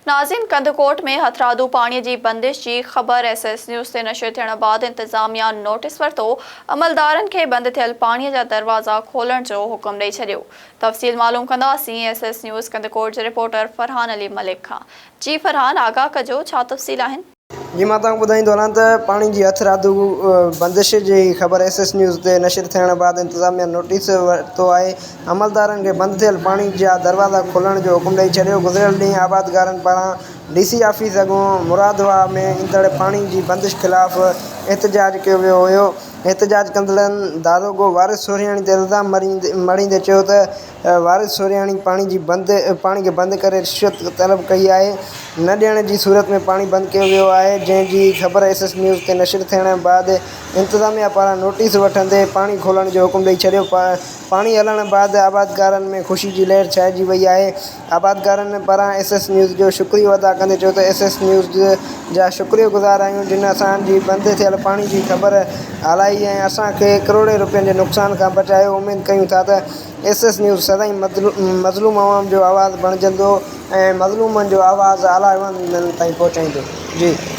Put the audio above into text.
ناظرين ڪنڌڪوٽ ۾ هٿرادو پاڻي جي بندش جي خبر ايس ايس نيوز تي نشر ٿيڻ بعد انتظاميا نوٽيس ورتو، عملدارن کي بند ٿيل پاڻي جا دروازا کولڻ جو حڪم ڏئي ڇڏيو. تفصيل معلوم ڪنداسين ايس ايس نيوز ڪنڌڪوٽ جي رپورٽر فرحان علي ملڪ کان. جي فرحان آگاهه ڪجو ڇا تفصيل آهن؟ جي مان توهان کي ٻڌائيندو هلان ته پاڻي جي هٿرادو بندش جي خبر ايس ايس نيوز تي نشر ٿيڻ بعد انتظاميا نوٽيس ورتو آهي عملدارن کي بند ٿيل پاڻي جا دروازا کولڻ جو حڪم ڏئي ڇڏيو گذريل ڏينهن آبادگارن پاران ڊي سي آفيس اڳون مراد واهه ۾ ايندڙ پاڻي جي بندش خلاف احتجاج ڪيو ويو هيو احتجاج ڪندڙن داروغو وارث سورهياڻي تي الزام مڙهيندي چيو ته وارث سورياڻي پاڻي جي بند پاڻي کي بند ڪري رشوت طلب ڪئي آهي نه ڏيڻ جي صورت ۾ پاڻي بند ڪيو ويو آهي جنهن جي خبر ايس ايس نيوز تي نشر ٿيڻ بعد انتظاميا پاران نوٽيس وٺندي پاڻي کولڻ جو حڪم ڏئي ڇڏيو پاڻي هلڻ بعد آبادگارن ۾ خوشي جي لهر ڇائجي وئي آهي آبادگارن پاران ايس ايس نيوز جو شڪريو ادا ڪندي چيو ته ايس ايس نيوز جا شڪريو گذار آهيون جن اسان جي بند ٿيل پاڻي جي خبر هلائي ۽ اسان کي ڪروڙين روپين جي نقصان کان بچايو اميد ڪيون ٿا ته ايس ايس نيوز سدائين مظلوم عوام جو آواز بڻجندو ۽ مظلومن جو آواز اعليٰ ايوانن تائين پهچائيندو. جي.